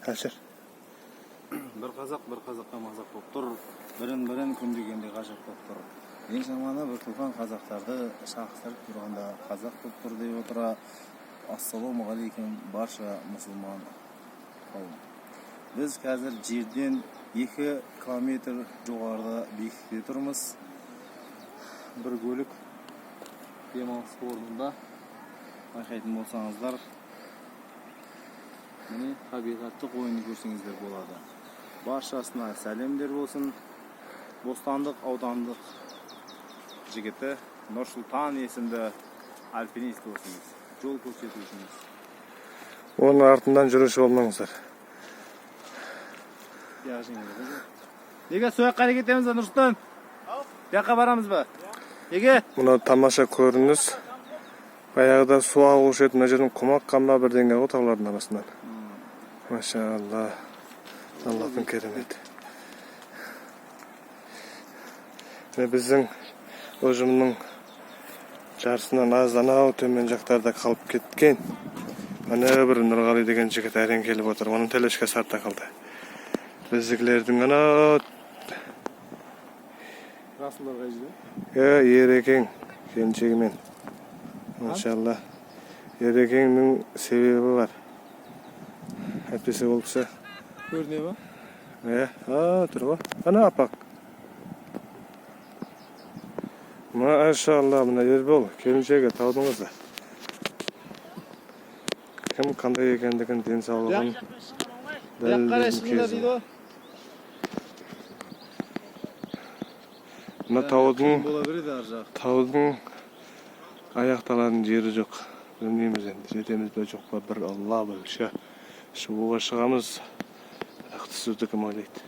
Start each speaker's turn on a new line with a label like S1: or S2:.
S1: Әлішер.
S2: Бір қазақ бір қазаққа мазақ болып тұр, бірін бірін күндегенде ғажап болып тұр. Ең жаманы, бір туған қазақтарды шағыстырып тұрғанда қазақ болып тұр деп отыра. Ассалаумағалейкум, барша мұсылман қауым! Біз қазір жерден 2 километр жоғарыда биіктікте тұрмыз, бір көлік демалыс орнында. Байқайтын болсаңыздар, міне, табиғатты ойын көрсеңіздер болады. Баршасына сәлемдер болсын! Бостандық аудандық жігіті Нұрсұлтан есімді альпинист досымыз, жол көрсетушіміз.
S1: Оның артынан жүруші болмаңыздар.
S2: Неге сол жаққа қарай кетеміз ба, Нұрсұлтан? Бұл жаққа барамыз ба, неге?
S1: Мына тамаша көрініс. Баяғыда су ағушы еді мына жерден, құм аққан ба, бірдеңе ғой таулардың арасынан. Машалла, Аллахтың кереметі. Міне, біздің ұжымның жартысынан аз анау төмен жақтарда қалып кеткен. Ана бір Нұрғали деген жігіт әрең келіп отыр, оның тележкасы артта қалды. Біздікілердің анау
S2: Расылдар қай жерде?
S1: Ерекең келіншегімен. Машалла, Ерекеңнің себебі бар, әйтпесе ол кісі
S2: Көріне ма?
S1: Иә, а, тұр ғой ана аппақ. Машалла, мына Ербол, келіншегі, таудың қызы. Кім қандай екендігін, денсаулығын
S2: Бұл жаққа қарай
S1: дәлелдейтін
S2: шығыңдар
S1: кезі.
S2: дейді ғой.
S1: Мына таудың
S2: Бола береді ар жақ.
S1: Таудың аяқталатын жері жоқ. Білмейміз енді, жетеміз бе, жоқ па, бір Алла білші. Шығуға шығамыз, бірақ түсуді кім ойлайды?